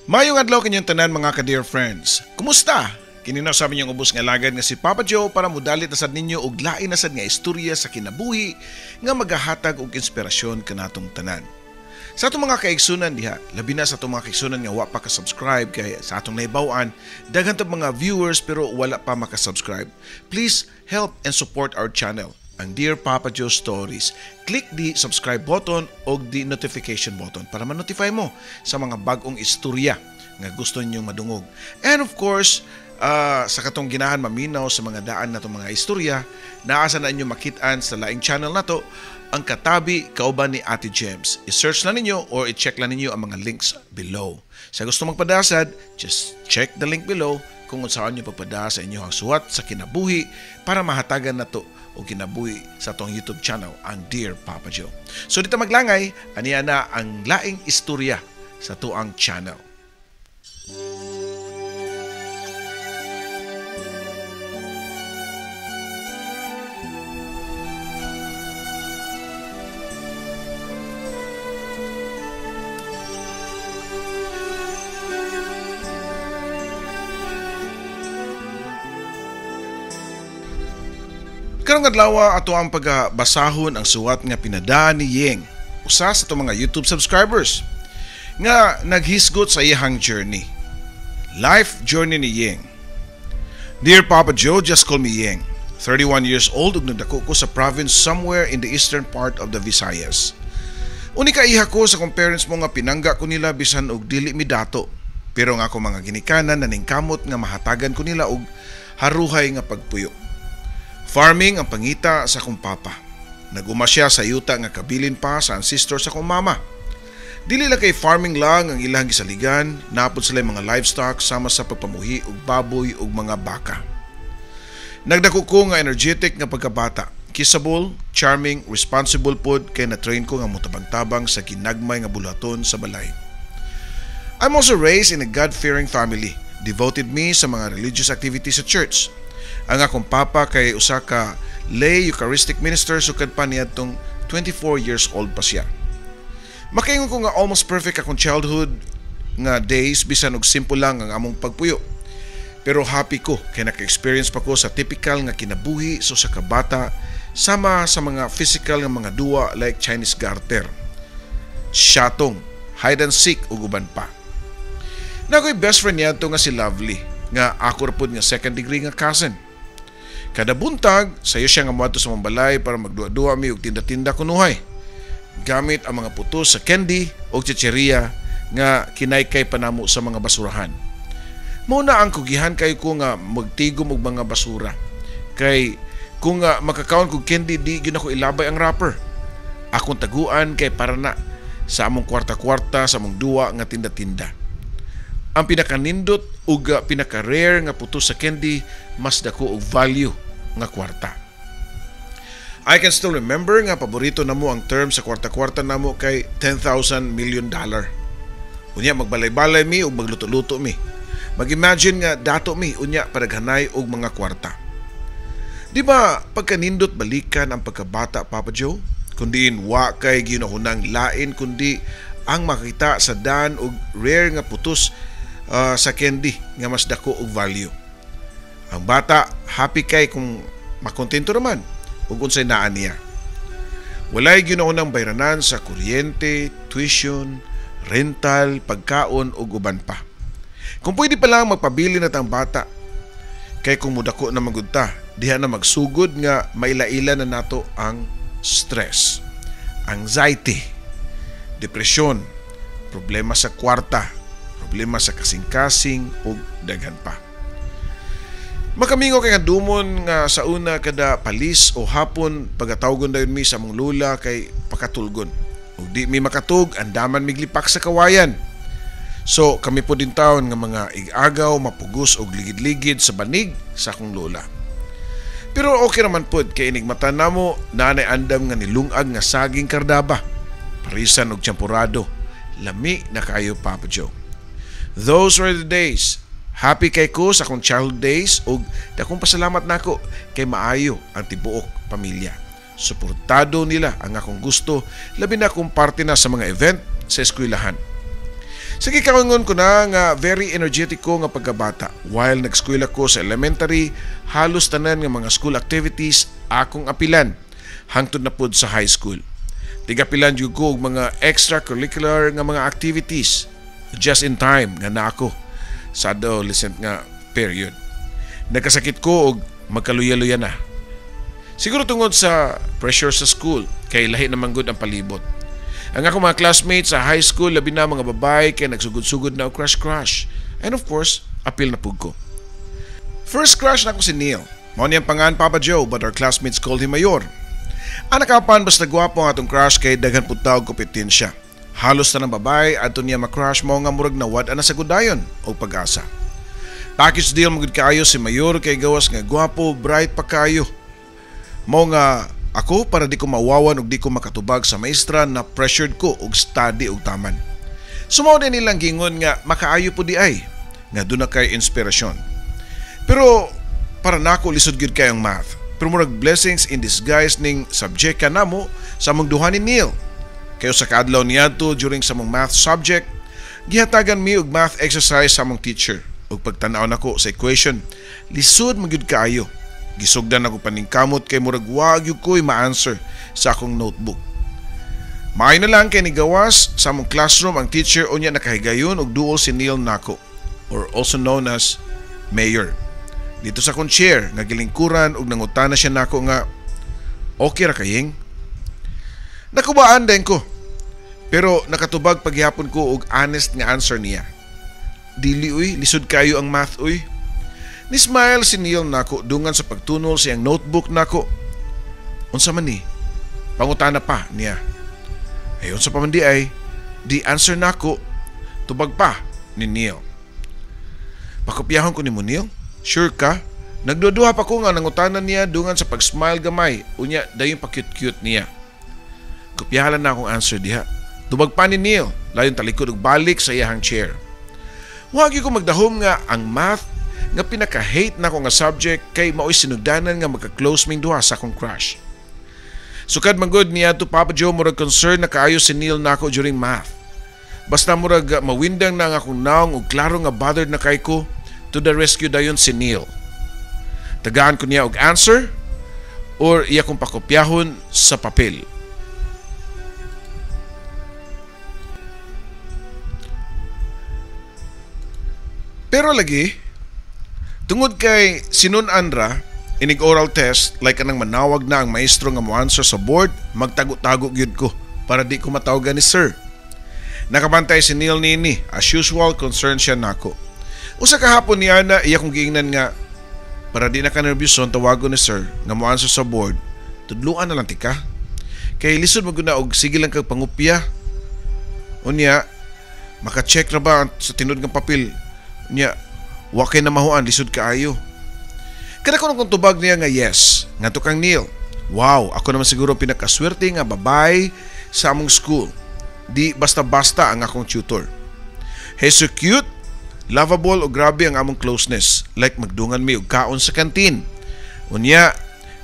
Mayong adlaw kanyang tanan, mga ka-dear friends. Kumusta? Kini na sa inyong ubos nga lagad nga si Papa Joe para mudalit na sad ninyo og lain na sad nga istorya sa kinabuhi nga magahatag og inspirasyon kanatong tanan. Sa atong mga kaigsunan diha, labi na sa atong mga kaigsunan nga wa pa ka-subscribe kay sa atong nahibaw-an, daghan tong mga viewers pero wala pa maka-subscribe. Please help and support our channel, ang Dear Papa Joe Stories. Click the subscribe button o the notification button para ma-notify mo sa mga bag-ong istorya nga gusto ninyong madungog. And of course, sa katong ginahan maminaw sa mga daan natong mga istorya, naasa na inyo makitaan sa laing channel nato, ang Katabi Kauban ni Ate Gems. I-search lang ninyo or i-check lang ninyo ang mga links below. Sa gusto magpadasad, just check the link below kung saan nyo pagpada sa inyong suwat sa kinabuhi para mahatagan nato o kinabuhi sa atong YouTube channel, ang Dear Papa Joe. So dito maglangay, aniya na ang laing istorya sa tuang channel. Karong adlaw, ato ang pagabasahon ang suwat nga pinadaan ni Yeng, usa sa atong mga YouTube subscribers nga naghisgot sa iyang journey. Life journey ni Yeng. Dear Papa Joe, just call me Yeng. 31 years old ug nagdako ko sa province somewhere in the eastern part of the Visayas. Unika iha ko sa akong parents mo nga pinangga ko nila bisan og dili mi dato. Pero ang ako mga ginikanan naningkamot nga mahatagan ko nila og haruhay nga pagpuyo. Farming ang pangita sa akong papa. Naguma siya sa yuta nga kabilin pa sa ancestor sa akong mama. Dili lang kay farming lang ang ilang gisaligan, napod sila mga livestock sama sa pagpamuhi og baboy ug mga baka. Nagdako ko nga energetic nga pagkabata, kissable, charming, responsible pod kay na-train ko nga motabang-tabang sa ginagmay nga bulaton sa balay. I'm also raised in a God-fearing family. Devoted me sa mga religious activities sa church. Ang akong papa kay usa ka lay Eucharistic minister sukad pa niadtong 24 years old pa siya. Makaingon ko nga almost perfect akong childhood nga days bisan og simple lang ang among pagpuyo. Pero happy ko kay naka-experience pa ko sa typical nga kinabuhi so sa kabata sama sa mga physical nga mga duwa like Chinese garter, shatong, hide and seek ug uban pa. Nakoy best friend niya nga si Lovely nga ako ra pod nga second degree nga cousin. Kada buntag, sayo siya nga moadto sa among balay para magduwa-duwa mi og tinda-tinda kunuhay. Gamit ang mga puto sa candy o chicheria nga kinaykay pa namo sa mga basurahan. Mao na ang kugihan kayo ko nga magtigom og mga basura. Kay kung nga makakaon kog candy, di gyud ako ilabay ang wrapper. Akong taguan kay para na sa among kwarta-kwarta sa among duwa nga tinda-tinda. Ang pinakanindot ug pinaka-rare nga puto sa candy mas dako og value nga kwarta. I can still remember nga paborito namo ang term sa kwarta-kwarta namo kay 10,000 million dollar. Unya magbalay-balay mi ug magluto-luto mi. Mag-imagine nga dato mi unya padaghanay og mga kwarta. Di ba pagkanindot balikan ang pagkabata, Papa Joe? Kundiin wa kay ginahunang lain kundi ang makita sa dan og rare nga putos sa candy nga mas dako og value. Ang bata happy kay kung makontento naman ug unsay naa niya. Walay ginaunang bayranan sa kuryente, tuition, rental, pagkaon ug uban pa. Kung pwede pa lang magpabili na tang bata kay kung mudako na magud ta, diha na magsugod nga maila-ila na nato ang stress, anxiety, depresyon, problema sa kwarta, problema sa kasing-kasing ug daghan pa. Makamingo kay nga dumon nga sa una kada palis o hapon pagatawgon dayon mi sa among lula kay pakatulgon. Ug di mi makatug, andaman miglipak sa kawayan. So kami po din taon nga mga igagaw, mapugos og ligid-ligid sa banig sa akong lola. Pero okay raman pod kay inigmata namo nanay andam nga nilungag nga saging kardaba, parisan og champurado. Lami na kayo, Papa Joe. Those were the days. Happy kay ko sa akong childhood days ug dakong pasalamat nako kay maayo ang tibuok pamilya. Suportado nila ang akong gusto, labi na kung parte na sa mga event sa eskwelahan. Sige, kaingon ko na nga very energetic ko nga pagkabata. While nag-school ako sa elementary, halos tanan nga mga school activities akong apilan hangtod na pud sa high school. Tigapilan jud ko og mga extracurricular nga mga activities just in time nga na ako sa adolescent nga period. Nagkasakit ko og magkaluya-luya na. Siguro tungod sa pressure sa school kay lahi naman gud ang palibot. Ang ako mga classmates sa high school, labi na mga babae, kay nagsugod-sugod na og crush-crush. And of course, apil na pud ko. First crush nako si Neil. Mao niyang pangan, Papa Joe, but our classmates called him Mayor. Anak apan basta gwapo ang atong crush kay daghan pud tao kompetensya. Halos tanang babae adto niya ma-crush, mao nga murag nawad na sa gudayon og pag-asa. Package deal magud kaayo si Mayor kay gawas nga gwapo, bright pa kaayo. Mao nga ako, para di ko mawawan og di ko makatubag sa maestra, na pressured ko og study og taman. So mao din nilang gingon nga makaayo po di ay nga doon na kay inspirasyon. Pero para nako, lisod gyud kayong math. Pero murag blessings in disguise ning subject ka namo sa among duha ni Neil. Kayo sa kaadlaw niadto during sa among math subject, gihatagan mi og math exercise sa among teacher. Ug pagtan-aw nako sa equation, lisod man gyud kaayo. Gisugdan ako paningkamot kay murag wa gyud ko'y ma-answer sa akong notebook. Maayo na lang kay nigawas sa among classroom ang teacher, unya nakahigayon og duol si Neil nako, or also known as Mayor, dito sa akong chair nga gilingkuran, ug nangutana siya nako nga, "Okay ra kaying?" Nakubaan din ko. Pero nakatubag paghihapon ko og honest nga answer niya. "Dili uy, lisod kayo ang math uy." Ni-smile si Neil nako dungan sa pagtunol sa iyang notebook nako. "Unsa man ni?" pangutana pa niya. "Ay, unsa pa man di ay?" Di answer nako. Tubag pa ni Neil. "Pakopyahon ko nimo, Neil. Sure ka?" Nagduduha pa ko nga nangutana niya dungan sa pag-smile gamay. Unya dayon pa cute-cute niya. "Kopyahan na akong answer diha." Tubag pa ni Neil, layon talikod ug balik sa iyahang chair. Wa ko magdahom nga ang math nga pinaka-hate nako nga subject kay mao'y sinugdanan nga magka-close ming duha sa akong crush. Sukad man gud niya to, Papa Joe, murag concern na kaayo si Neil nako during math. Basta murag mawindang na ang akong naong ug klaro nga bothered na kay ko, to the rescue dayon si Neil. Tagaan ko niya og answer or iya kong pakopyahon sa papel. Pero lagi, tungod kay sinun-an ra, inig oral test, like anang manawag na ang maestro nga mo-answer sa board, magtago-tago gyud ko para di ko matawagan ni sir. Nakabantay si Neil nini, as usual, concerned siya nako. Usa ka hapon niya na iya kong giingnan nga, "Para di na ka nerbyuson tawagon ni sir nga mo-answer sa board, tudluan na lang tika. Kay lisod man na og sige lang kag pangupya. Unya, maka-check ra ba sa tinud nga papel? Unya, wa kay na mahuan, lisod kaayo." Kada ko kung tubag niya nga yes, ngadto kang Neil. Wow, ako naman siguro pinakaswerte nga babae sa among school. Di basta-basta ang akong tutor. He's so cute, lovable o grabe ang among closeness. Like magdungan mi og kaon sa kantin. Unya,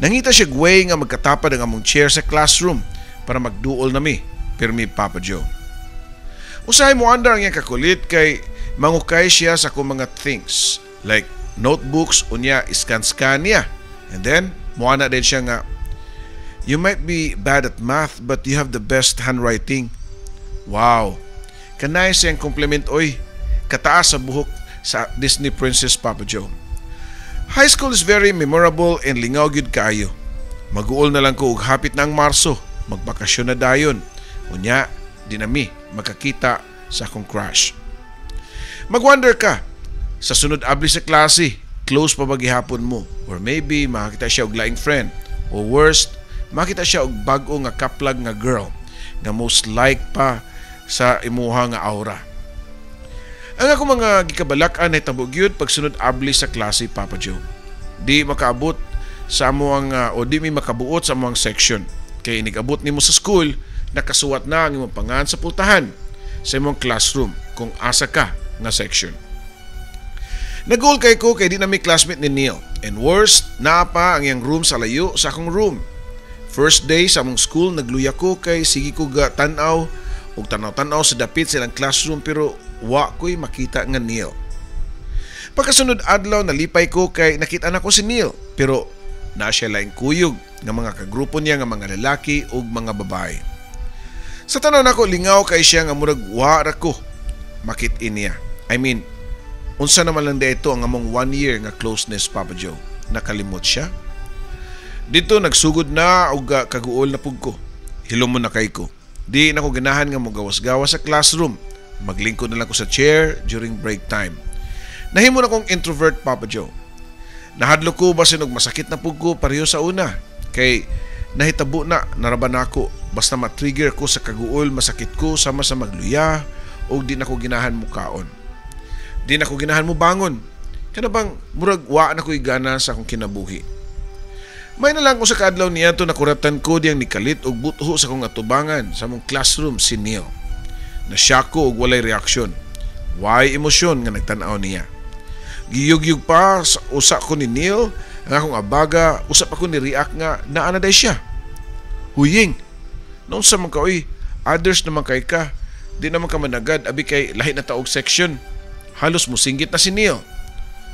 nangita siya way nga magkatapad ang among chair sa classroom para magduol na mi, pirmi, Papa Joe. Usahay mo andar ang iyang kakulit kay mangukay siya sa akong mga things like notebooks, unya scan-scan niya. And then, muana din siya nga, "You might be bad at math, but you have the best handwriting." Wow! Kanay siyang compliment oy. Kataas sa buhok sa Disney Princess, Papa Joe. High school is very memorable and lingaw gyud kaayo. Maguol na lang ko og hapit na ang Marso, magbakasyon na dayon. Unya, di na mi makakita sa akong crush. Magwonder ka, sa sunod abli sa klase, close pa ba gihapon mo? Or maybe makakita siya og laing friend. Or worst, makita siya og bag-o nga kaplag nga girl nga most like pa sa imuha nga aura. Ang ako mga gikabalak-an ay tabo gyud pagsunod abli sa klase, Papa Joe. Di makaabot sa among o di mi makabuot sa among section. Kay inigabot nimo sa school, nakasuwat na ang imong pangan sa pultahan sa imong classroom kung asa ka nga section. Nag-goal kay ko kay di na mi classmate ni Neil. And worst, naa pa ang iyang room sa layo sa akong room. First day sa among school, nagluya ko kay sige ko ga tan-aw og tanaw-tanaw sa dapit sa ilang classroom pero wa ko'y makita nga Neil. Pagkasunod adlaw, nalipay ko kay nakita na ko si Neil, pero na siya laing kuyog nga mga kagrupo niya nga mga lalaki ug mga babae. Sa tanaw nako, lingaw kay siya nga murag wa ra ko makit-in niya. I mean, unsa naman lang ito ang among one year nga closeness, Papa Joe? Nakalimot siya? Dito nagsugod na og kaguol na pug ko. Hilom mo na kay ko. Di na ko ganahan nga mogawas-gawas sa classroom. Maglingkod na lang ko sa chair during break time. Nahimo na kong introvert, Papa Joe. Nahadlok ko basin og masakit na pug ko pareho sa una. Kay nahitabo na naraba nako. Basta ma-trigger ko sa kaguol, masakit ko sama sa magluya og di na ko ginahan mo kaon. Di na ko ginahan mo bangon. Kana bang murag wa na ko'y gana sa akong kinabuhi. May na lang ko sa kaadlaw niya to, nakuratan ko diyang nikalit og butho sa akong atubangan sa among classroom si Neil. Nashock ko og walay reaksyon. Way emosyon nga nagtan-aw niya. Giyugyug pa sa usa ko ni Neil ang akong abaga, usa pa ko ni react nga naa na day siya. "Huying, naunsa man ka oy, others naman kay ka, di naman ka managad, abi kay lahi na ta og section." Halos musinggit na si Neil.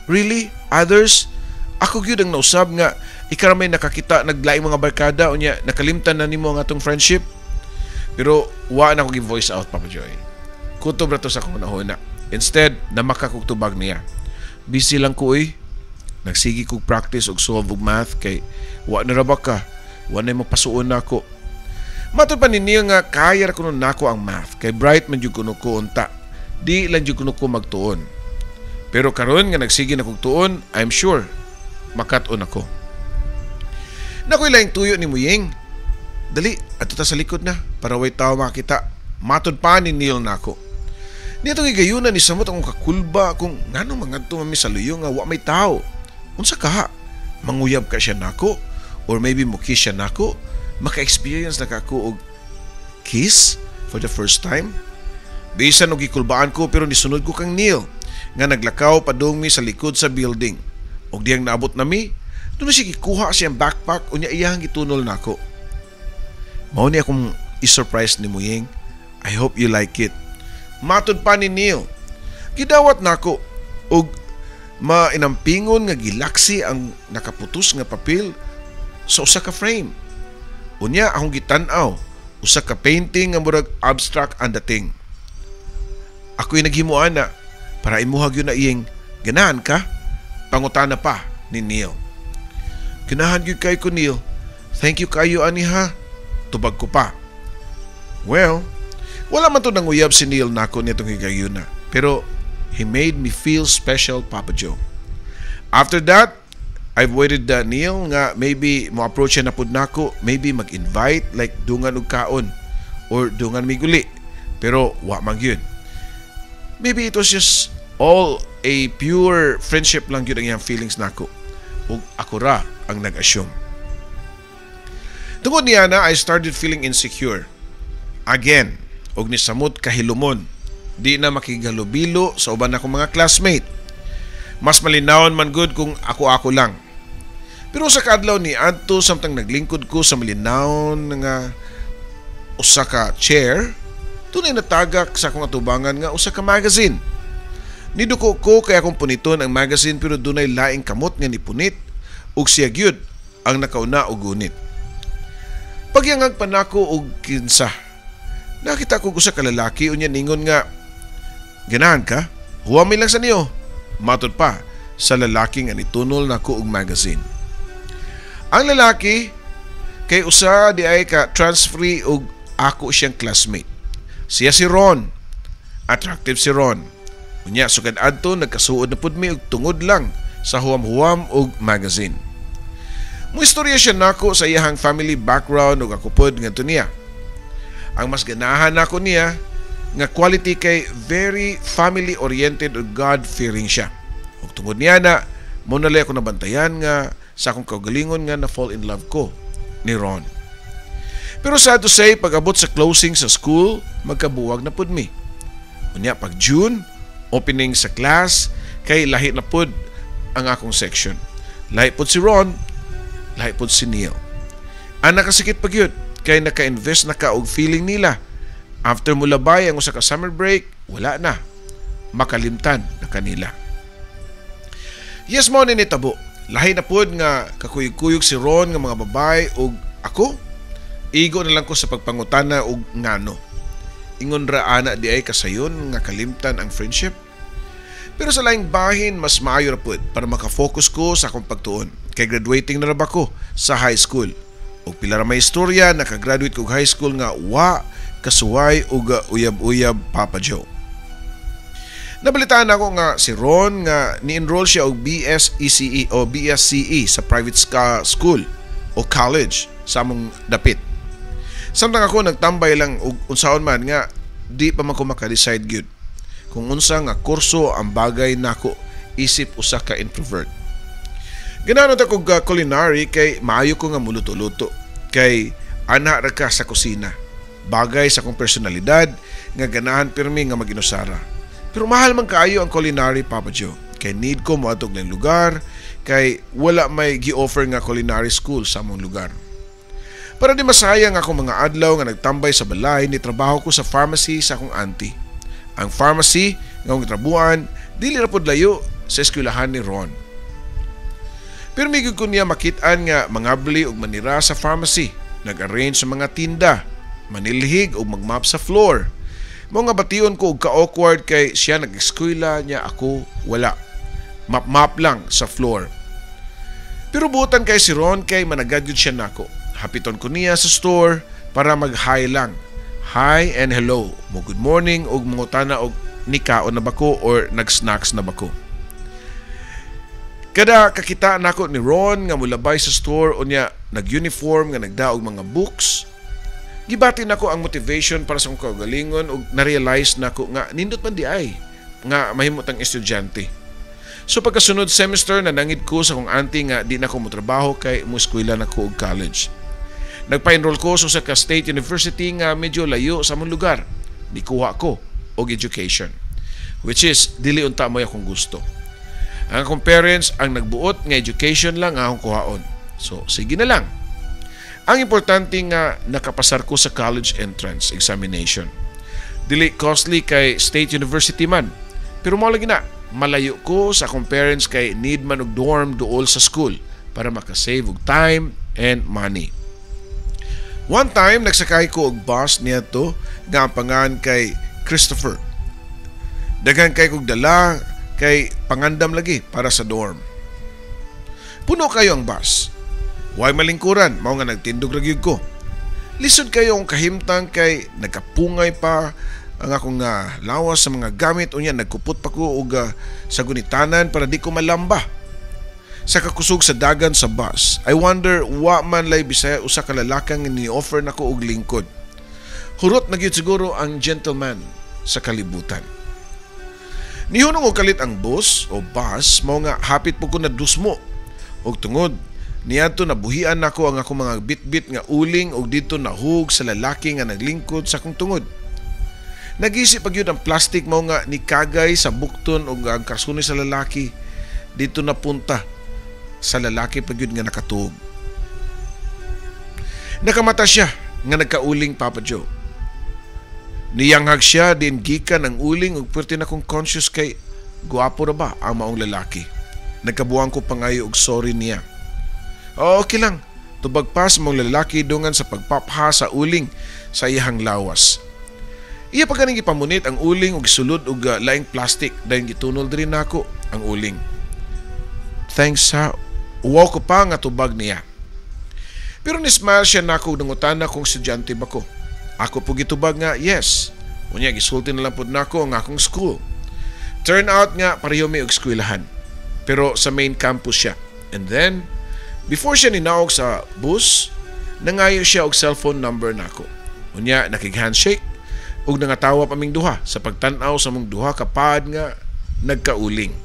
"Really? Others? Ako gyud ang nausab nga ikaw may nakakita naglaing mga barkada, unya nakalimtan na nimo ang atong friendship." Pero wa na ko gi-voice out, Papa Joy. Kutob ra to sa akong hunahuna. Instead, namaka kog tubag niya. "Busy lang ko oy. Nagsigi kog practice og solve og math kay wa na ra ba ka? Wa na mapasuon nako." Matod pa ni Neil nga kaya ra kuno nako ang math kay bright man jud kuno ko unta. Di lang jud kuno ko magtuon. Pero karon nga nagsige na kog tuon, I'm sure makat-on ako. "Nakoy laing tuyo ni Muying. Dali, adto ta sa likod na para way tao makita." Matod pa ni Neil nako. Niadtong higayuna, ni samot akong kakulba kung ngano mangadto mami sa luyo nga wa may tao. Unsa ka? Manguyab ka siya nako or maybe mo kiss siya nako? Maka-experience na ka ako og kiss for the first time? Bisan og gikulbaan ko, pero nisunod ko kang Neil nga naglakaw padung mi sa likod sa building. Og diyang naabot nami, doon na siya gikuha siyang backpack unya iyang gitunol nako. "Mao ni akong i-surprise ni Muying. I hope you like it." Matod pa ni Neil. Gidawat nako og mainampingon nga gilaksi ang nakaputos nga papel sa usa ka frame. Unya akong gitan-aw usa ka painting nga murag abstract ang dating. "Ako'y naghimo ana para imuha gyud na, Iyeng. Ganahan ka?" Pangutana pa ni Neil. "Ganahan gyud kay ko, Neil. Thank you kayo ani ha." Tubag ko pa. Well, wala man to nanguyab si Neil nako nitong higayuna. Pero he made me feel special, Papa Joe. After that, I've waited Neil nga maybe mo approach siya na pud nako, maybe mag-invite like dungan og kaon or dungan miguli. Pero wa man gyud. Maybe it was just all a pure friendship lang gyud ang iyang feelings nako. Ug ako ra ang nag-assume. Tungod niya na, I started feeling insecure. Again, og nisamot kahilumon. Di na makigalubilo sa uban akong mga classmate. Mas malinawon man gud kung ako-ako lang. Pero sa kaadlaw ni adto, samtang naglingkod ko sa malinawon nga usa ka chair, dunay natagak sa akong atubangan nga usa ka magazine. Niduko ko kay akong puniton ang magazine, pero dunay laing kamot nga nipunit ug siya gyud ang nakauna og gunit. Pagyangag pa nako og kinsa, nakita ko usa ka lalaki, unya ningon nga, "Ganahan ka? Huwami lang sa niyo." Matod pa sa lalaki nga nitunol nako og magazine. Ang lalaki kay usa di ay ka transferee og ako siyang classmate. Siya si Ron. Attractive si Ron. Unya sukad adto, nagkasuod na pud mi og tungod lang sa huwam-huwam og magazine. Mo istorya siya nako sa iyahang family background ug ako pod ngadto niya. Ang mas ganahan nako niya nga quality kay very family oriented ug God-fearing siya. Ug tungod niya na mo na ako nabantayan nga sa akong kaugalingon nga na fall in love ko ni Ron. Pero sad to say, pag-abot sa closing sa school, magkabuwag na pud mi. Unya pag June, opening sa class, kay lahi na pud ang akong section. Lahi pud si Ron, lahi pud si Neil. Ang nakasakit pa gyud kay naka-invest na ka og feeling nila. After mo labay ang usa ka summer break, wala na. Makalimtan na kanila. Yes, mao ni nitabo. Lahi na pod nga kakuyog-kuyog si Ron nga mga babae ug ako igo na lang ko sa pagpangutana og ngano. Ingon ra ana di ay kasayon nga kalimtan ang friendship. Pero sa laing bahin, mas maayo ra pod para maka-focus ko sa akong pagtuon. Kay graduating na ra ba ko sa high school. Ug pila ra may istorya nakagraduate kog high school nga wa kasuway ug uyab-uyab, Papa Joe. Nabalitaan ako nga si Ron nga ni-enroll siya og BSECE o BSCE sa private school o college sa among dapit. Samtang ako nagtambay lang og unsaon man nga di pa man ko maka-decide gyud kung unsa nga kurso ang bagay nako isip usa ka introvert. Ganahan ta kog culinary kay maayo ko nga muluto-luto kay ana ra ka sa kusina. Bagay sa akong personalidad nga ganahan pirmi nga maginusara. Pero mahal man kaayo ang culinary, Papa Joe. Kay need ko moadtog ng lugar kay wala may gi-offer nga culinary school sa among lugar. Para di masayang akong mga adlaw nga nagtambay sa balay, ni trabaho ko sa pharmacy sa akong auntie. Ang pharmacy nga akong gitrabuhan, dili ra pod layo sa eskwelahan ni Ron. Pero migod ko niya makit-an nga mangabli og manira sa pharmacy, nag-arrange sa mga tinda, manilhig og magmap sa floor. Mao nga bation ko og ka-awkward kay siya nag-eskwela niya, ako wala. Map-map lang sa floor. Pero buotan kay si Ron kay managad yun siya nako. Hapiton ko niya sa store para mag-hi lang. Hi and hello. Mo good morning og mangutana og nikaon na ba ko or nag-snacks na ba ko. Kada kakita nako ni Ron nga mulabay sa store unya nag-uniform nga nagdaog mga books, gibati nako ang motivation para sa akong kaugalingon ug na-realize nako nga nindot man di ay nga mahimot ang estudyante. So pagkasunod semester, nanangid ko sa akong auntie nga di na ko motrabaho kay mo eskwela na ko og college. Nagpa-enroll ko sa usa ka state university nga medyo layo sa among lugar. Nikuha ko og education, which is dili unta mo akong gusto. Ang akong parents ang nagbuot nga education lang ang akong kuhaon. So sige na lang. Ang importante nga nakapasar ko sa college entrance examination. Dili costly kay state university man. Pero mao lagi na, malayo ko sa akong parents kay need man og dorm duol sa school para makasave og time and money. One time, nagsakay ko og bus niadto nga ang pangan kay Christopher. Daghan kay kog dala kay pangandam lagi para sa dorm. Puno kayo ang bus. Way malingkuran, mao nga nagtindog ra gyud ko. Lisod kayo ang kahimtang kay nagkapungay pa ang akong lawas sa mga gamit, unya nagkupot pa ko og sa gunitanan para di ko malamba. Sa kakusog sa dagan sa bus, I wonder wa man lay bisaya usa ka lalakang ni-offer nako og lingkod. Hurot na gyud siguro ang gentleman sa kalibutan. Nihunong og kalit ang bus o bus, mao nga hapit po ko na dusmo. Og tungod niadto, nabuhian nako ang akong mga bitbit nga uling og didto nahug sa lalaki nga naglingkod sa akong tungod. Nagisi pa gyud ang plastic, mao nga nikagay sa bukton og ang karsunoy sa lalaki didto napunta sa lalaki pa gyud nga nakatuog. Nakamata siya nga nagkauling, Papa Joe. Niyanghag siya din gikan ang uling ug perti na kong conscious kay guwapo ra ba ang maong lalaki. Nagkabuang ko pangayo og sorry niya. "Oh, okay lang," tubag pa sa maong lalaki dungan sa pagpapha sa uling sa iyahang lawas. Iya pa ganing gipamunit ang uling ug gisulod og laing plastic, dayon gitunol diri nako ang uling. "Thanks ha," uwaw ko pa nga tubag niya. Pero ni-smile siya nako, nangutana kung estudyante ba ko. Ako po gitubag nga yes. Unya gisulti na lang pud nako ang akong school. Turn out nga pareho mi og eskwelahan. Pero sa main campus siya. And then, before siya ninaog sa bus, nangayo siya og cellphone number nako. Unya nakig-handshake ug nangatawa pa ming duha sa pagtan-aw sa mong duha ka pad nga nagkauling.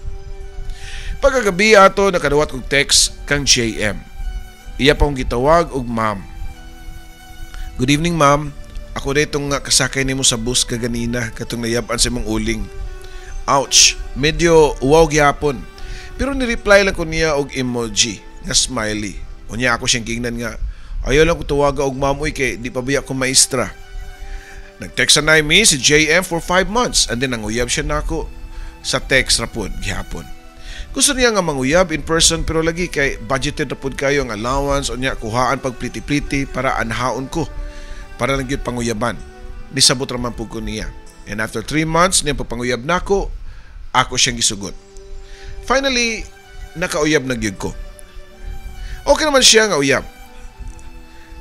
Pagkagabi ato, nakadawat og text kang JM. Iya pa akong gitawag og ma'am. "Good evening, ma'am. Ako ditong nga kasakay nimo sa bus kaganina, katong nayab-an sa imong uling." Ouch, medyo uwaw gyapon. Pero ni-reply lang ko niya og emoji nga smiley. Unya ako siyang giingnan nga ayaw lang ko tawaga og ma'am uy kay di pa biya ko maestra. Nag-text na mi si JM for 5 months and then nanguyab siya nako. Sa text ra pod gihapon. Gusto niya nga manguyab in person, pero lagi kay budgeted ra pod kayo ang allowance, unya kuhaan pag pliti-pliti para anhaon ko para lang gyud panguyaban. Nisabot ra man pud ko niya. And after 3 months niya pagpanguyab nako, ako siyang gisugot. Finally, nakauyab na gyud ko. Okay naman siya nga uyab.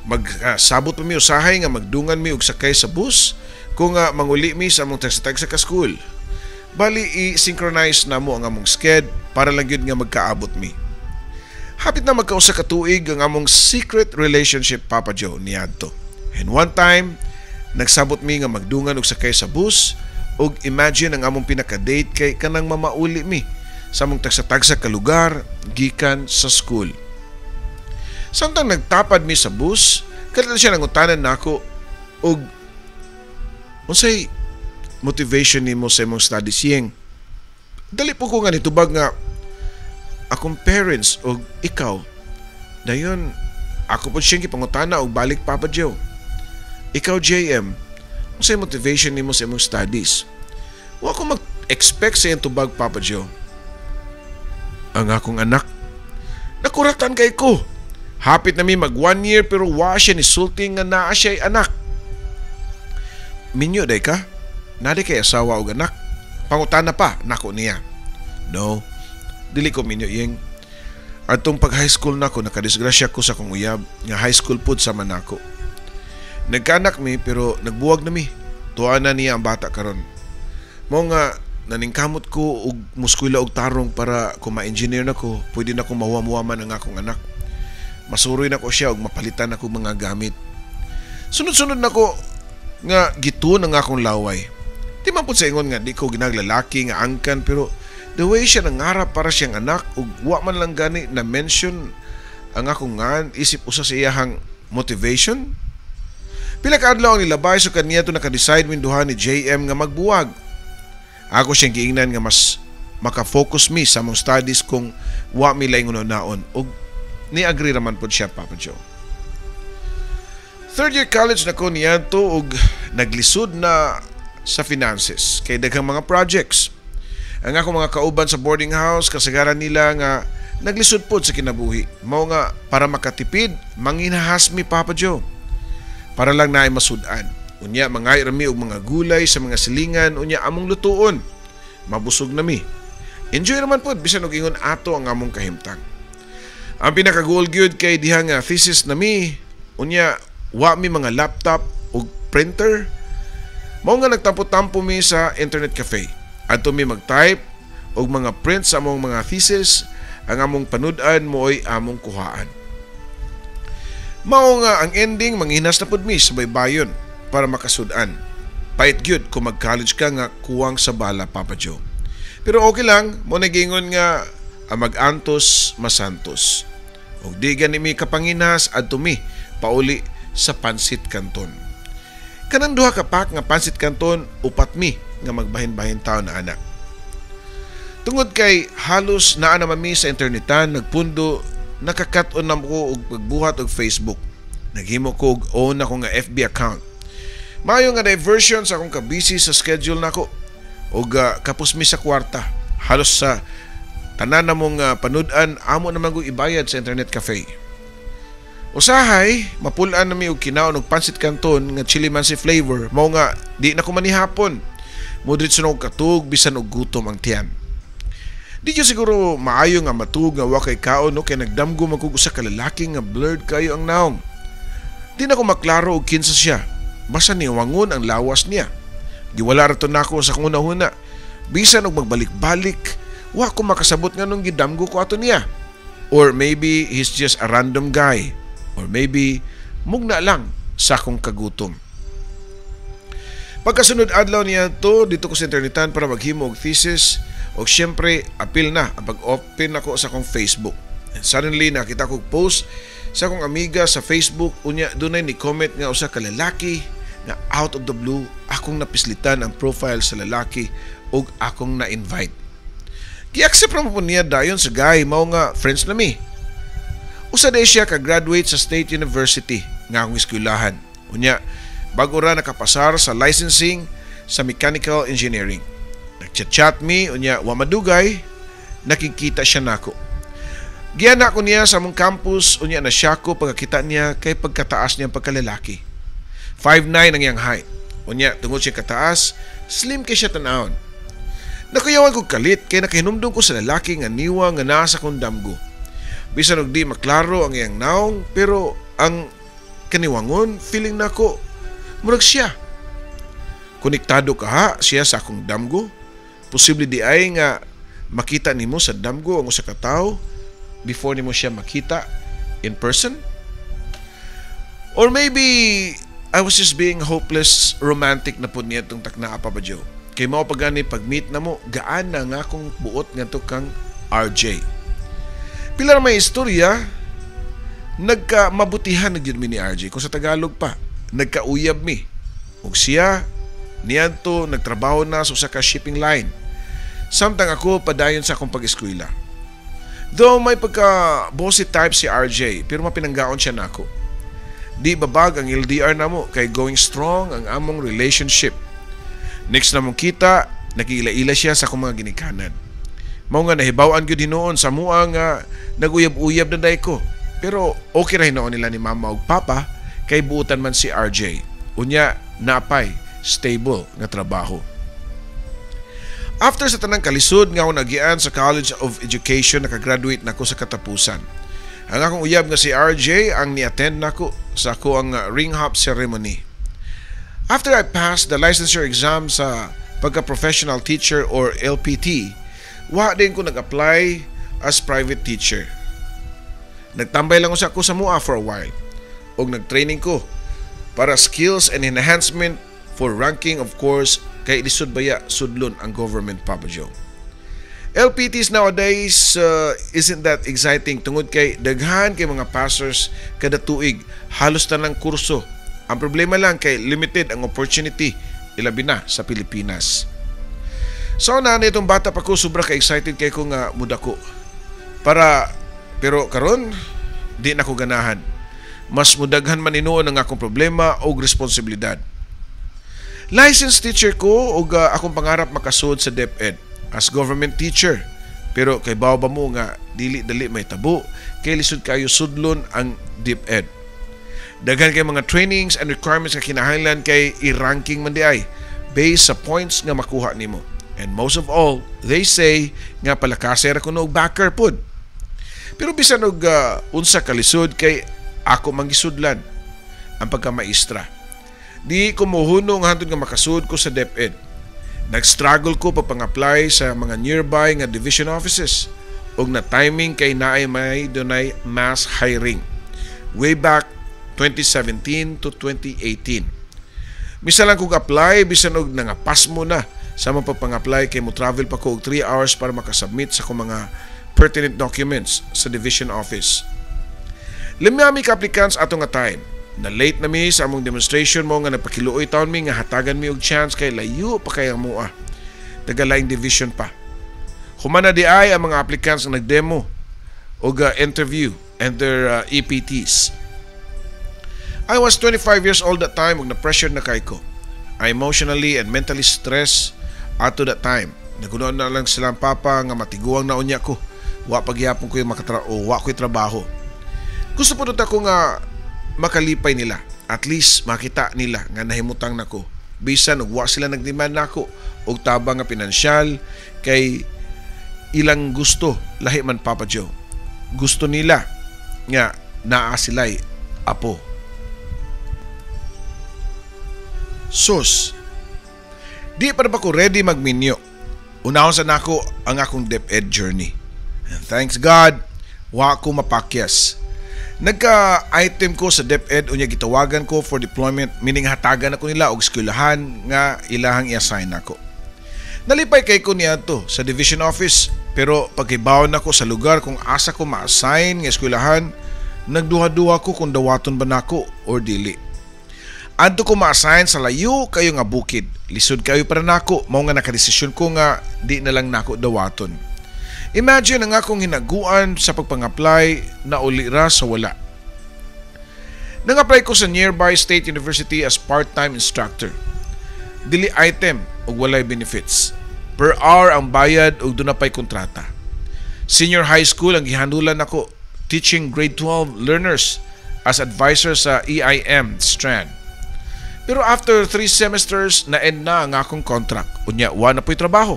Magsabot pa mi usahay nga magdungan mi og sakay sa bus kung manguli mi sa among tagsa-tagsa ka school. Bali, i-synchronize na mo ang among sked para lang gyud nga magkaabot mi. Hapit na magkausa ka tuig ang among secret relationship, Papa Joe, niadto. And one time, nagsabot mi nga magdungan og sakay sa bus ug imagine, ang among pinaka-date kay kanang mamauli mi sa among tagsa-tagsa ka lugar gikan sa school. Samtang nagtapad mi sa bus, kadto siya nangutanan nako og unsay motivation nimo sa imong studies, Yeng. Dali po ko nga nitubag nga akong parents og ikaw. Dayon ako po siyang gipangutana og balik, Papa Joe. Ikaw, JM, unsay motivation nimo sa imong studies? Wa ko mag-expect sa iyang tubag, Papa Joe. Ang akong anak. Nakuratan kay ko. Hapit na mi mag 1 year pero wa siya ni sulti nga naa siya anak. Minyo day ka? Naa diay kay asawa og anak? Pangutana pa nako niya. No, dili ko minyo, Yeng. Atong pag high school nako, nakadisgrasya ko sa akong uyab nga high school pud sama nako. Nagkaanak mi pero nagbuwag na mi. Tuwa na niya ang bata karon. Mao nga naningkamot ko og muskwela og tarong para kung ma-engineer na ko, pwede na ko mahuam-huaman ang akong anak. Masuroy na ko siya og mapalitan ako mga gamit. Sunod-sunod na ko nga gituon ang akong laway. Di man pud sa ingon nga di ko ginaglalaki nga angkan, pero the way siya nangarap para siyang anak ug wa man lang gani na mention ang akong ngan isip usa sa iyahang motivation. Pila ka adlaw ang nilabay so kaniya to naka-decide min duha ni JM nga magbuwag. Ako siyang giingnan nga mas maka-focus mi sa among studies kung wa mi laing naon ug ni-agree raman pod siya, Papa Joe. Third year college na ko niadto ug naglisod na sa finances kay daghang mga projects. Ang akong mga kauban sa boarding house, kasagaran nila nga naglisod pod sa kinabuhi. Mao nga para makatipid, manginahas mi, Papa Joe. Para lang naay masud-an. Unya mangay ra mi og mga gulay sa mga silingan, unya among lutuon. Mabusog na mi. Enjoy naman pod bisan og ingon ato ang among kahimtang. Ang pinaka-goal gyud kay diha nga thesis na mi, unya wa mi mga laptop ug printer. Mao nga nagtampo-tampo mi sa internet cafe. Adto mi mag-type og mga print sa among mga thesis, ang among panud-an mooy among kuhaan. Mao nga ang ending, manghinas na pud mi sa baybayon para makasudan. Pait gyud kung mag-college ka nga kuwang sa bala, Papa Joe. Pero okay lang, mao na giingon nga ang mag-antos masantos. Ug di gani mi kapanginahas, adto mi pauli sa pansit canton. Kanang duha ka pack nga pansit canton, upat mi nga magbahin-bahin taon na ana. Tungod kay halos naa naman mi sa internetan, nagpundo, nakakat-on na ko og pagbuhat og Facebook. Naghimo ko og own ako nga FB account. Maayo nga diversion sa akong kabisi sa schedule nako og kapos mi sa kwarta. Halos sa tanan namong panud-an amo naman ko ibayad sa internet cafe. Usahay, mapul-an na mi og kinaon og pansit canton nga chili mansi flavor, mao nga di na ko manihapon. Mudritso na og katug bisan og gutom ang tiyan. Di gyud siguro maayo nga matug nga wa kay kaon, no, kay nagdamgo man kog usa ka lalaki nga blurred kayo ang naong. Di na ko maklaro og kinsa siya. Basta niwangon ang lawas niya. Giwala ra to nako sa akong hunahuna. Bisan og magbalik-balik, wa ko makasabot nganong gidamgo ko ato niya. Or maybe he's just a random guy. Or maybe mugna lang sa akong kagutom. Pagkasunod adlaw niya to, dito ko sa internetan para maghimo og thesis og syempre apil na ang pag-open ako sa akong Facebook. And suddenly nakita ko post sa akong amiga sa Facebook, unya dunay ni comment nga usa ka lalaki nga out of the blue akong napislitan ang profile sa lalaki ug akong na-invite. Gi-accept ra po niya dayon sa guy, mao nga friends na mi. Usa day siya ka-graduate sa State University nga akong eskwelahan. Unya, bago ra nakapasar sa licensing sa mechanical engineering. Nakita Nag-chat mi, unya wa madugay, nakikita siya nako. Giana ko niya sa among campus, unya na siya ko pagkakita niya kay pagkataas niya pagkalalaki. 5'9 ang iyang height. Unya, tungod siya kataas, slim kay siya tanawon. Nakuyawan ko kalit kay nakahinumdum ko sa lalaki nga niwa nga nasa kong damgo. Bisan og di maklaro ang iyang naong, pero ang kaniwangon, feeling nako murag siya. Konektado ka ha siya sa akong damgo. Posible di ay nga makita nimo sa damgo ang usa ka tawo before nimo siya makita in person? Or maybe I was just being hopeless romantic na pud niya itong taknaa, Papa Joe. Kay mao pa gani pag-meet na mo, gaan na nga akong buot ngadto kang RJ. Pila ra may istorya, nagka mabutihan na gyud mi ni RJ. Kung sa Tagalog pa, nagkauyab mi. Ug siya, niadto nagtrabaho na sa usa ka shipping line. Samtang ako padayon sa akong pag-eskwela. Though may pagka bossy type si RJ, pero mapinanggaon siya nako. Di babag ang LDR namo kay going strong ang among relationship. Next na mong kita, nakiila-ila siya sa akong mga ginikanan. Mao nga nahibaw-an gyud hinuon sa mua nga naguyab-uyab na day ko. Pero okay ra hinuon nila ni mama ug papa kay buutan man si RJ. Unya napay stable nga trabaho. After sa tanang kalisod nga ako nagian sa College of Education, nakagraduate nako sa katapusan. Ang akong uyab nga si RJ ang ni-attend nako sa ako ang ring hop ceremony. After I passed the licensure exam sa pagka-professional teacher or LPT, wa din ko nag-apply as private teacher. Nagtambay lang usa ko sa mua for a while ug nag-training ko para skills and enhancement for ranking, of course, kay lisod baya sudlon ang government, Papa Joe. LPTs nowadays isn't that exciting tungod kay daghan kay mga passers kada tuig, halos tanang kurso. Ang problema lang kay limited ang opportunity, ilabi na sa Pilipinas. So na nitong bata pa ko, sobra ka excited kay ko nga mudako. Para pero karon di na ko ganahan. Mas mudaghan man hinuon ang akong problema o responsibilidad. Licensed teacher ko ug akong pangarap makasud sa DepEd as government teacher. Pero kay bawo ba mo nga dili dali may tabo kay lisod kayo sudlon ang DepEd. Daghan kay mga trainings and requirements nga kinahanglan kay i-ranking man di ay based sa points nga makuha nimo. And most of all, they say nga palakasay ra kuno og backer pud. Pero bisan og unsa kalisod kay ako mangisudlan ang pagkamaestra. Di ko mohunong hantod nga makasud ko sa DepEd. Nag-struggle ko pa pang-apply sa mga nearby nga division offices ug na timing kay naay may dunay mass hiring way back 2017 to 2018. Misa lang kog apply bisan og nangapas mo na sa mga pag-apply kay mo travel pa ko og 3 hours para makasubmit sa akong mga pertinent documents sa division office. Lima mi ka applicants ato nga time. Na late na mi sa among demonstration, mo nga nagpakiluoy taon mi nga hatagan mi og chance kay layo pa kay ang mua. Taga-laing division pa. Humana di ay ang mga applicants nga nagdemo og interview and their EPTs. I was 25 years old that time ug na-pressure na kay ko. I emotionally and mentally stressed ato that time. Nagunoon na lang silang papa nga matiguang na unya ko. Wa pagyapon ko yung makatra o wa ko'y trabaho. Gusto po ako nga makalipay nila. At least makita nila nga nahimutang nako. Bisan og wa sila nagdemand nako og tabang nga pinansyal kay ilang gusto lahi man, Papa Joe. Gusto nila nga naa sila'y apo. Sus, di pa na ba ko ready magminyo? Unahon sa nako ang akong DepEd journey. And thanks God, wa ko mapakyas. Nagka-item ko sa DepEd, unya gitawagan ko for deployment, meaning hatagan ako nila og eskwelahan nga ilahang i-assign nako. Nalipay kay ko niadto sa division office, pero pagkibaw nako sa lugar kung asa ko ma-assign nga eskwelahan, nagduha-duha ko kung dawaton ba nako or dili. Adto ko ma-assign sa layo kayo nga bukid. Lisod kayo para nako, mao nga nakadesisyon ko nga di na lang nako dawaton. Imagine ang akong hinaguan sa pagpang-apply na uli ra sa wala. Nang-apply ko sa nearby state university as part-time instructor. Dili item ug walay benefits. Per hour ang bayad ug duna pay kontrata. Senior high school ang gihanulan nako, teaching grade 12 learners as advisor sa EIM strand. Pero after 3 semesters, na-end na ang akong contract. Unya, wa na po'y trabaho.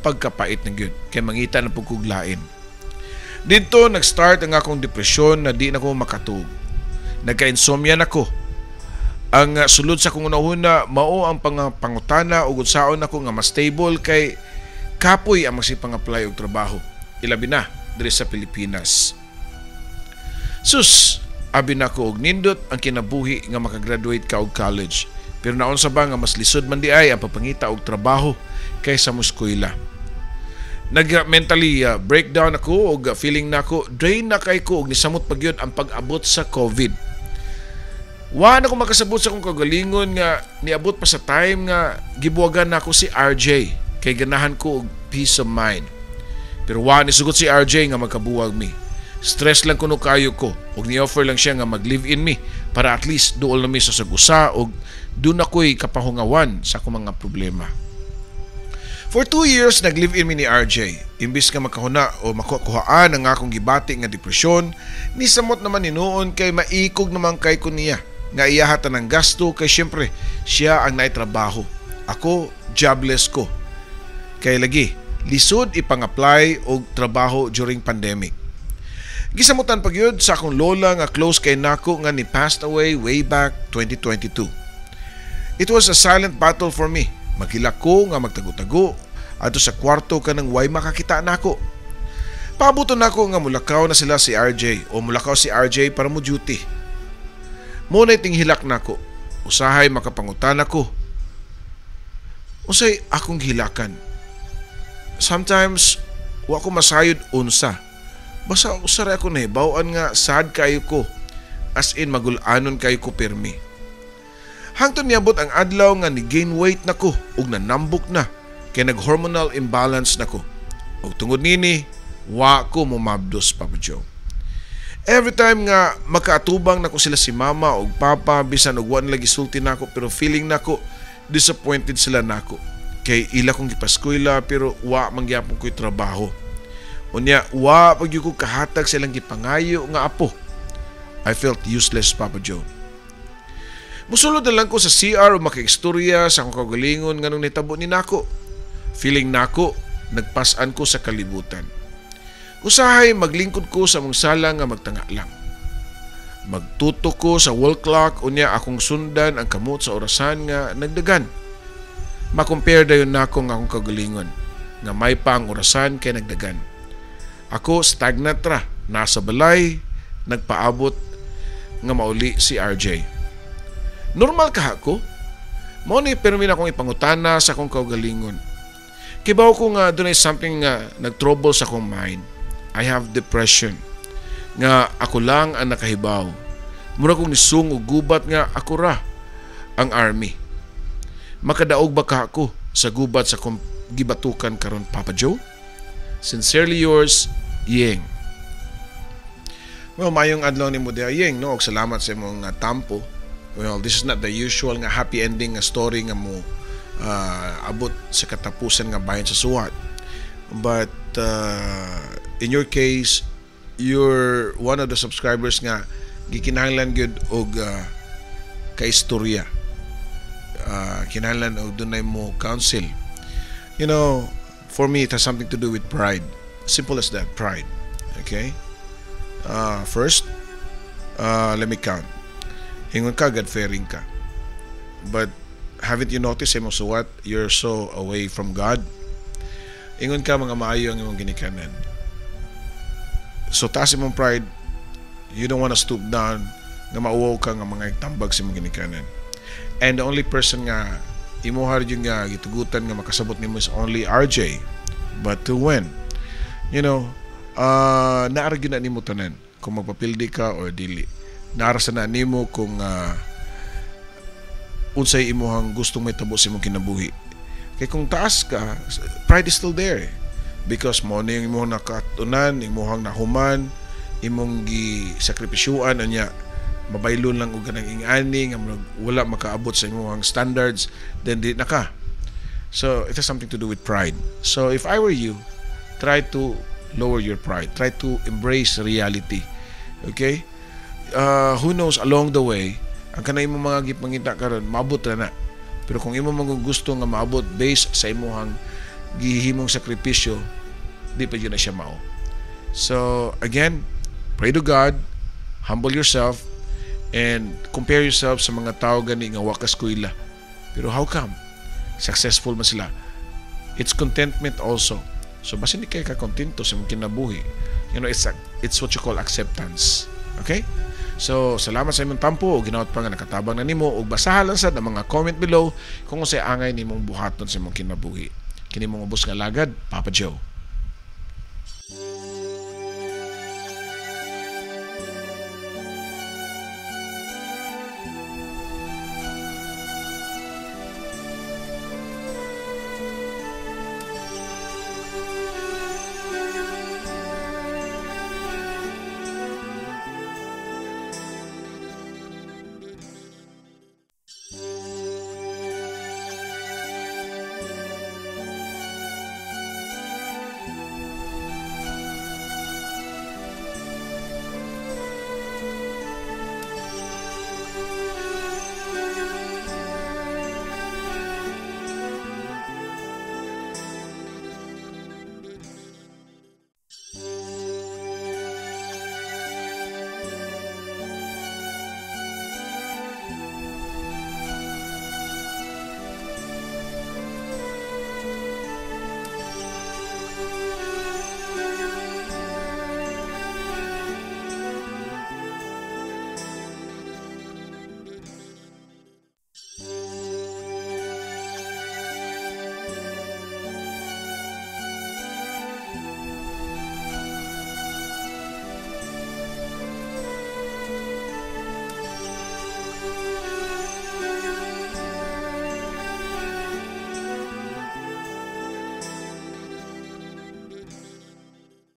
Pagkapait na gyud, kay mangita na pud kog lain. Didto, nag-start ang akong depresyon na di na ko makatug. Nagka-insomnia na ko. Ang sulod sa akong unahuna, mao ang pangutana ug unsaon ako nga mas stable kay kapoy ang magsipang-apply og trabaho. Ilabi na diri sa Pilipinas. Sus, abi nako og nindot ang kinabuhi nga makagraduate ka og college. Pero naunsa ba nga mas lisod man diay ang pagpangita og trabaho kaysa mo eskwela. Nag mentally breakdown ako og feeling nako drain na kay ko og nisamot pa gyud ang pag-abot sa COVID. Wa na ko makasabot sa akong kagalingon nga niabot pa sa time nga gibuwagan nako si RJ kay ganahan ko og peace of mind. Pero wa ni sugot si RJ nga magkabuwag mi. Stress lang kuno kayo ko ug ni-offer lang siya nga mag-live in mi para at least duol na mi sa sagusa ug duna ko'y kapahungawan sa akong mga problema. For 2 years, nag-live-in mi ni RJ. Imbis nga makahuna o makuhaan ang akong gibati nga depresyon, nisamot naman hinuon kay maikog naman kay ko niya nga iyahatan ang gasto kay syempre siya ang naitrabaho. Ako, jobless ko. Kay lagi, lisod ipang-apply og trabaho during pandemic. Gisamutan pa gyud sa akong lola nga close kay nako nga ni passed away way back 2022. It was a silent battle for me. Maghilak ko nga magtago-tago adto sa kwarto kanang way makakita nako. Paabuton nako nga mulakaw na sila si RJ o mulakaw si RJ para mo duty. Mao na tinghilak nako. Usahay makapangutan ako. Unsay akong gihilakan? Sometimes wa ko masayod unsa. Basta usa ra ako nahibaw-an nga sad kayo ko. As in magul-anon kayo ko pirmi. Hangtod niabot ang adlaw nga ni gain weight na ko ug nanambok na kay nag-hormonal imbalance na ko. Ug tungod nini, wa ko momabdos, Papa Joe. Every time nga makaatubang nako sila si mama ug papa, bisan og wa nila gisulti nako, pero feeling nako disappointed sila nako. Kay ila kong gipaskwela pero wa man gyapon ko'y trabaho. Unya, wa pag ko kahatag sa ilang gipangayo nga apo. I felt useless, Papa Joe. Musulod na lang ko sa CR o makaistorya sa akong kaugalingon nganong nitabo ni nako. Feeling nako, nagpasan ko sa kalibutan. Usahay maglingkod ko sa mong sala nga magtanga lang. Magtutok ko sa wall clock, unya akong sundan ang kamot sa orasan nga nagdagan. Ma-compare dayon nako ang akong kaugalingon nga may pa ang orasan kay nagdagan. Ako stagnant ra, nasa balay, nagpaabot nga mauli si RJ. Normal kaha ko? Mao ni permi na akong ipangutana sa akong kaugalingon. Kibaw ko nga dunay something nga nag-trouble sa akong mind. I have depression. Nga ako lang ang nakahibaw. Mura kong nisung og gubat nga ako ra ang army. Makadaog ba ka ako sa gubat sa akong gibatukan karon, Papa Joe? Sincerely yours, Yeng. Well, mayong adlaw nimo diha, Yeng, no? Og salamat sa imong tampo. Well, this is not the usual nga happy ending nga story nga mo abot sa katapusan nga bahin sa suwat. But in your case, you're one of the subscribers nga gikinahanglan gyud og kaistorya. Kinahanglan og dunay mo counsel. For me, it has something to do with pride. Simple as that, pride. Okay? First, let me count. Ingon ka, God-fearing ka. But haven't you noticed sa imong suwat, you're so away from God? Ingon ka, mga maayo ang imong ginikanan. So taas imong pride, you don't wanna stoop down nga mauwaw ka nga mga tambag sa imong ginikanan. And the only person nga imuha yung nga gitugutan nga makasabot nimo is only RJ. But to when? Naa ra gyud na nimo tanan kung magpapildi ka or dili. Naa ra sa na nimo kung unsay imuhang gustong mahitabo sa imong kinabuhi. Kay kung taas ka, pride is still there. Because mo na yung imong nakatunan, imuhang nahuman, imong gisakripisyuan unya mabaylon lang og kanang ingani nga wala makaabot sa imong standards, then di na ka. So it has something to do with pride. So if I were you, try to lower your pride. Try to embrace reality. Okay? Who knows, along the way, ang kanang imong mga gipangita karon, maabot ra na. Pero kung imo man gusto nga maabot based sa imong gihimong sakripisyo, di pa jud na siya mao. So again, pray to God, humble yourself, and compare yourself sa mga tao gani nga wa ka-eskwela. Pero how come successful man sila? It's contentment also. So basin di kay ka kontento sa imong kinabuhi. It's what you call acceptance. Okay? So, salamat sa imong tampo ug hinaot pa nga nakatabang na nimo ug basahan lang sad ang mga comment below kung unsay angay nimong buhaton sa imong kinabuhi. Kini imong ubos nga alagad, Papa Joe.